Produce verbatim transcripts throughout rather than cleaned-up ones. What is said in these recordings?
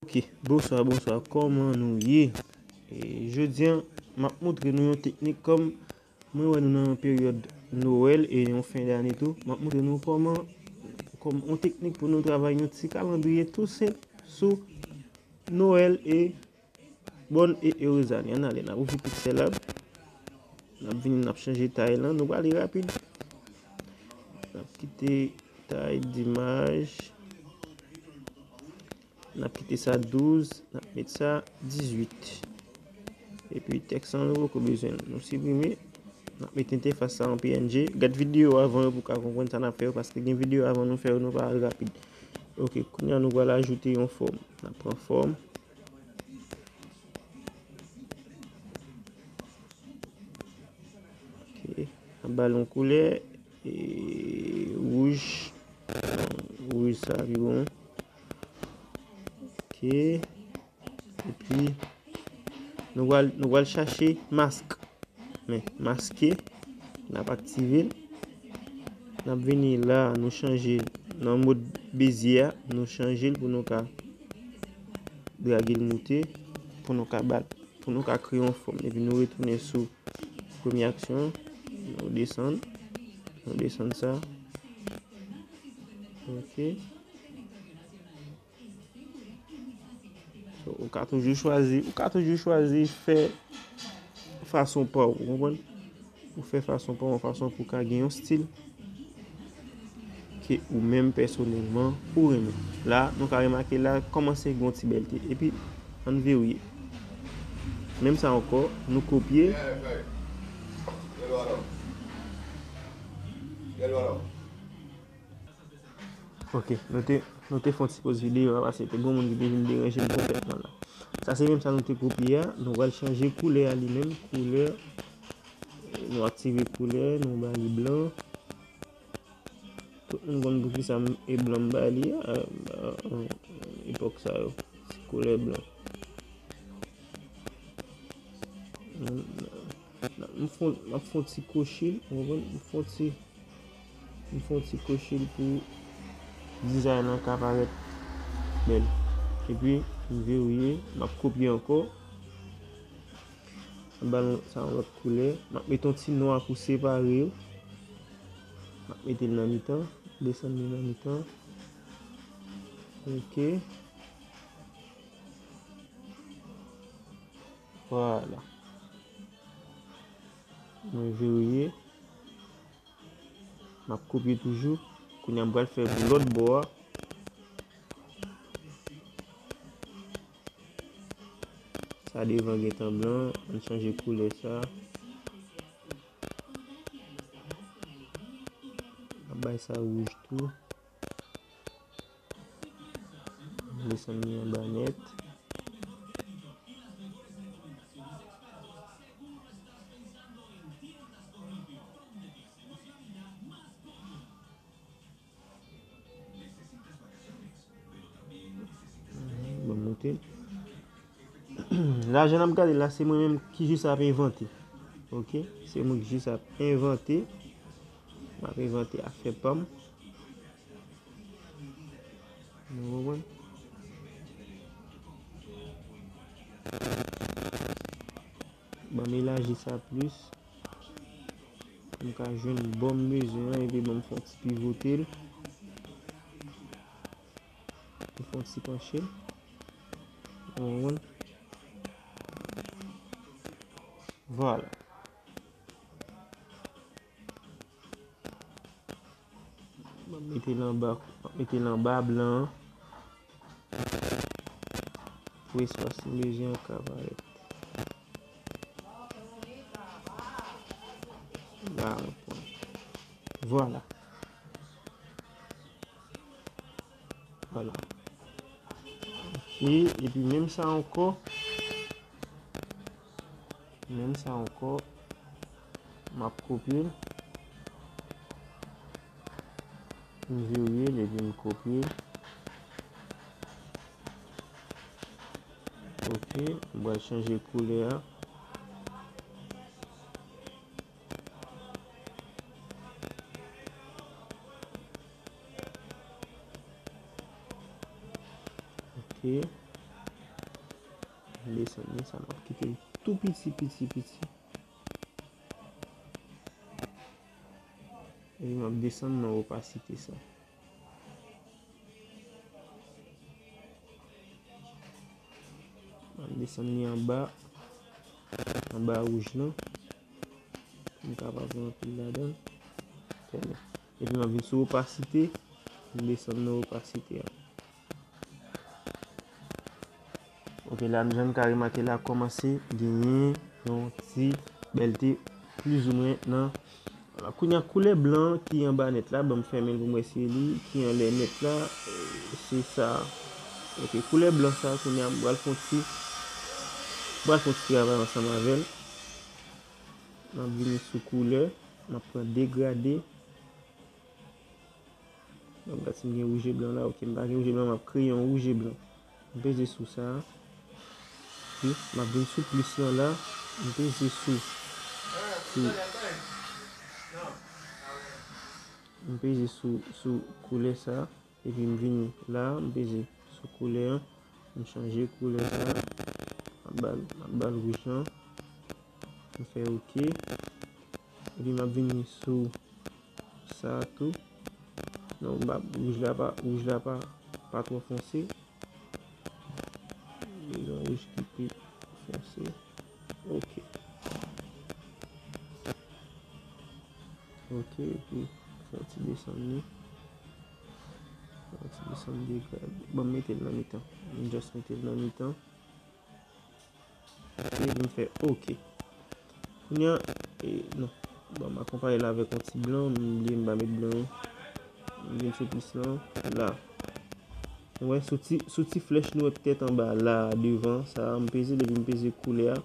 Ok, bonswa, bonswa, kòman nou ye? E, jodi a, m ap montre nou yon teknik, kòm mwen wè nou nan yon peryòd Nwèl e yon fen dane tou. M ap montre nou kòman, kòm yon teknik pou nou travay yon ti kalandriye tou senp sou Nwèl e bòn e erez ane. Ann ale, n ap ouvri Pixel Lab. N ap vini, n ap chanje tay lan. Nou prale rapid. N ap kite tay d'imaj. N ap kite sa douz, n ap met sa dizuit. Epi tèks lan nou poko bezwen l. Nou siprime. N ap met entèfas sa an P N G. Gad videyo avan yo pou w ka konprann sa n ap fè yo, paske gen videyo avan nou fè yo, nou pa al rapid. Ok, kounye a nou pral ajoute yon fòm. N ap pran fòm. Ok, n ap ba l yon koulè, e, wouj. Wouj sa pi bon. Ok. Epi, nou pral, nou pral chache mask. Men, maske, n ap aktive l. N ap vini la, nou chanje nan mòd bezye a, nou chanje l pou nou ka drage l moute, pou nou ka bat, pou nou ka kreye yon fòm. Epi nou retounen sou premye aksyon, nou desann, nou desann sa. Ok. So, ou ka toujou chwazi, ou ka toujou chwazi fè fason pa w, ou konprann? Ou fè fason pa w, yon fason pou w ka gen yon stil ke ou menm pèsonèlman ou renmen. La, nou ka remake la, kòmanse gen yon ti bèlte. Epi, ann verye. Menm sa ankò, nou kopye. Ok, nou te, nou te fè yon ti poz videyo a, paske te gen moun ki te vin deranje m konplètman la. Sa se menm sa nou te kopye a, nou pral chanje koulè a li menm, koulè, nou aktive koulè, nou ba li blan. Tout moun konn poukisa m, e blan m ba li a, a, a, epòk sa yo, se koulè blan. M, m, m fè, m ap fè yon ti kwochi l, ou konprann? M fè yon ti M fè yon ti kwochi l pou dizay lan ka parèt bèl. Epi, m verye, m ap kopye ankò. M ba l sa yon lòt koulè. M ap mete yon ti nwa pou separe yo. M ap mete l nan mitan. Desann li nan mitan. Ok. Vwala. Mwen verye. M ap kopye toujou. Kounye a, m pral fè pou lòt bò a. Sa devan gentan blan. Ann chanje koulè sa. M ap bay sa wouj tou. Desann li anba nèt. Bon, moute. La, jan n ap gade la, se mwen menm ki jis ap envante. Ok? Se mwen ki jis ap envante. M ap envante afè pa m. Nou konprann? Ban m elaji sa plis. Pou m ka jwenn bò m bezwen an, epi ban m fè yon ti pivote l. M fè yon ti panche l. Ou konprann? Vwala. M ap mete l anba, m ap mete l anba blan an. Pou espas m bezwen an ka parèt. La, yon pwen. Vwala. Vwala. Ok, epi menm sa ankò. Menm sa ankò. M ap kopye l. M verye l epi m kopye l. Ok, m pral chanje koulè a. Ok. Desann li, sa m ap kite l tou piti, piti, piti. Epi m ap desann nan opasite sa. M ap desann li anba, anba wouj lan. Pou m ka pa pran anpil ladan l. Trè byen. Epi m ap vin sou opasite. M desann nan opasite a. Ok, la, jan n ka remake la, kòmanse genyen yon ti bèlte plizoumwen nan. Vwala, kounye a, koulè blan ki anba nèt la, ban m fèmen l pou m wè si e li ki anlè nèt la, e, se sa. Ok, koulè blan sa, kounye a, m pral fè yon ti, m pral fè yon ti travay ansanm avè l. M ap vini sou koulè, m ap pran degrade. M ap gad si m gen wouje blan la. Ok, m pa gen wouje blan, m ap kreye yon wouje blan. M peze sou sa. Epi, m ap vin sou plis lan la. M peze sou, sou, m peze sou, sou koulè sa. Epi m vini la, m peze sou koulè an. M chanje koulè sa. M ap ba l, m ap ba l wouj lan. M fè ok. Epi m ap vini sou sa tou. Non, m pa, wouj la pa, wouj la pa, pa twò fonse. Bezwen wouj ki pi fonse. Ok. Ok, epi fè yon ti desann li. Fè yon ti desann li. Bon, m mete l nan mitan. M just mete l nan mitan. Epi m fè ok. Kounye a, e, non. Bon, m akonpaye l avèk yon ti blan, m bliye m pa met blan an. M vin sou plis lan, la. Ou wè, sou ti, sou ti flèch nou wè petèt anba la, devan, sa, m peze l, epi m peze koulè a.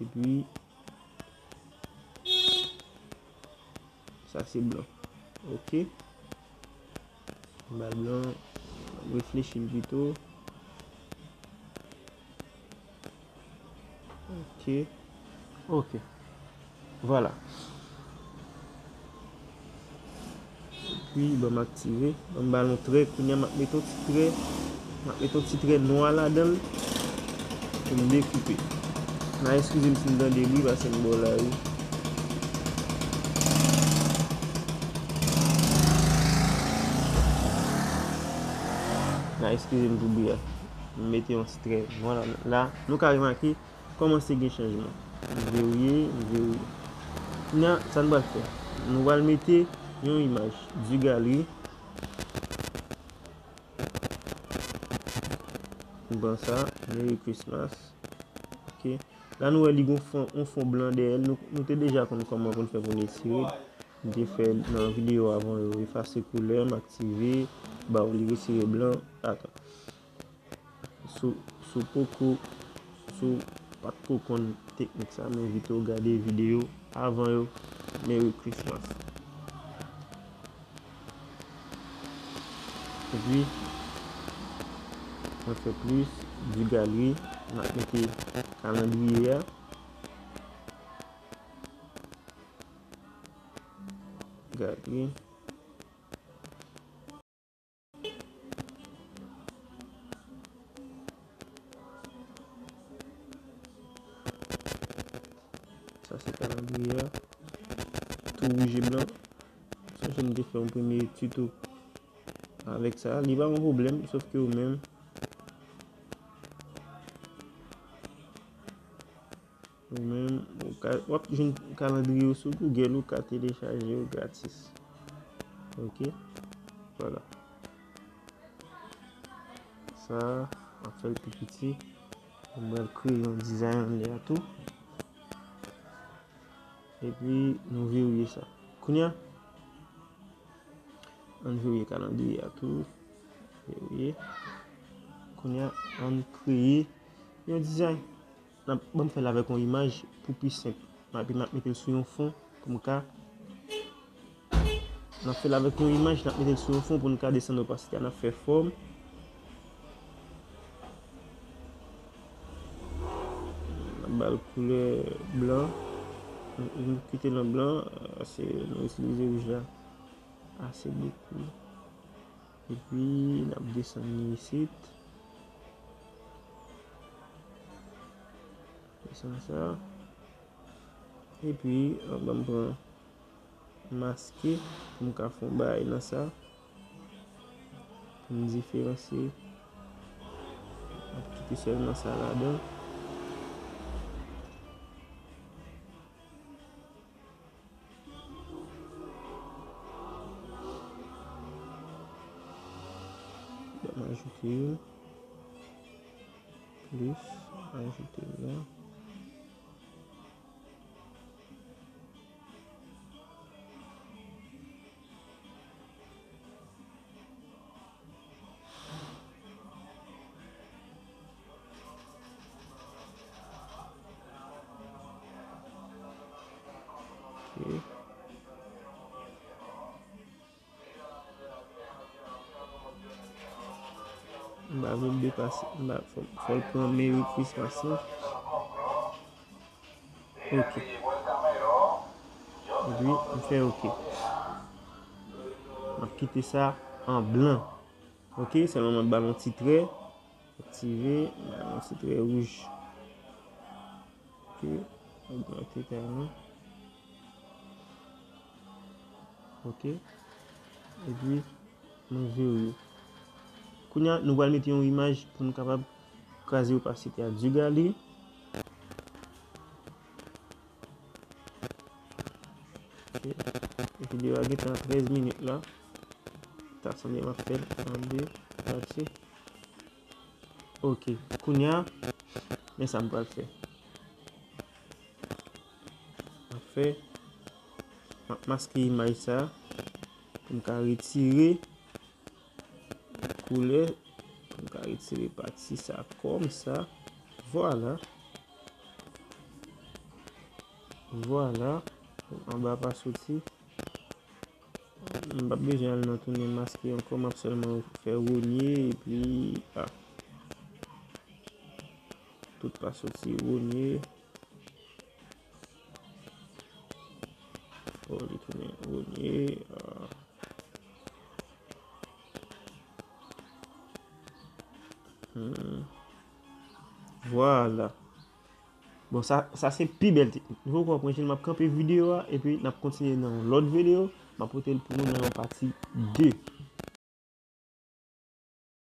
Epi, sa se blan. Ok. M ba l blan, m reflechi l pito. Ok. Ok. Vwala. Epi, ban m aktive. Ban m ba l yon trè. Kounye a, m ap mete yon ti trè. M ap mete yon ti trè nwa ladan l. Pou m dekoupe. N a eskize m si m tande bri, paske m bò lari. N a eskize m pou bri a. M mete yon ti trè nwa la. La, nou ka remake, kòmanse gen chanjman. M verye, m verye. Kounye a, sa n pral fè? Nou pral mete yon imaj di galri. M pran sa, Merry Christmas. Ok. La, nou wè li gen yon fon, yon fon blan dèyè l. Nou, nou te deja konn kòman pou n fè pou n etire l. M te fè nan videyo avan yo, efase koulè, m aktive, ba w li retire blan. Atann. Si w, si w poko, si w pa t ko konn teknik sa, m envite w gade videyo avan yo. Merry Christmas. Epi, mwen fè plis di galri, m ap mete kalandriye a. Galri. Sa se kalandriye a. Tou wouj e blan. Sonje m te fè yon premye tuto avèk sa. Li pa yon pwoblèm, sòf ke ou menm, ou menm, ou ka, w ap jwenn kalandriye yo sou Google, ou ka telechaje yo gratis. Ok? Vwala. Sa, m ap fè l pi piti. M pral kreye yon dizay anlè a tou. Epi, nou verye sa. Kounye a, ann verye kalandriye a tou. Verye. Kounye a, ann kreye yon dizay. N ap, ban m fè l avèk yon imaj pou pi senp. Epi m ap mete l sou yon fon pou m ka, n ap fè l avèk yon imaj, n ap mete l sou yon fon pou n ka desann opasite a. N ap fè fòm. N ap ba l koulè blan. Nou, nou kite nan blan, paske nou itilize wouj la ase bokou. Epi, n ap desann li isit. Desann sa. Epi, anba m pran maske pou m ka fè yon bagay nan sa. Pou m diferansye. M ap kite sèlman sa ladan. Bon, m ajoute youn. Plis, ajoute youn la. Ok. M pa vle l depase. M pa, fò, fò l pran Merry Christmas lan. Ok. Epi, m fè ok. M ap kite sa an blan. Ok, sèlman m ap ba l yon ti trè. Aktive, m ba l yon ti trè wouj. Ok, ogmante talan. Ok. Epi, nou vire yo. Kounye a, nou pral mete yon imaj pou nou kapab kraze opasite a. Dugali. Ok. Videyo a gentan trèz minit la. Ta sanble m ap fè l an de pati. Ok. Kounye a, men sa m pral fè. M ap fè, m ap maske imaj sa pou m ka retire koulè, pou m ka retire pati sa kòm sa. Vwala. Vwala. Anba pa soti. M p ap bezwen al nan tounen maske ankò, m ap sèlman fè wonye epi, a. Tout pa soti wonye. O, li tounen wonye, a. Hmm. Vwala. Bon, sa, sa se pi bèl teknik. Nou poko pran chen, m ap kanpe videyo a, epi n ap kontinye nan yon lòt videyo. M ap pote l pou nou nan yon pati de.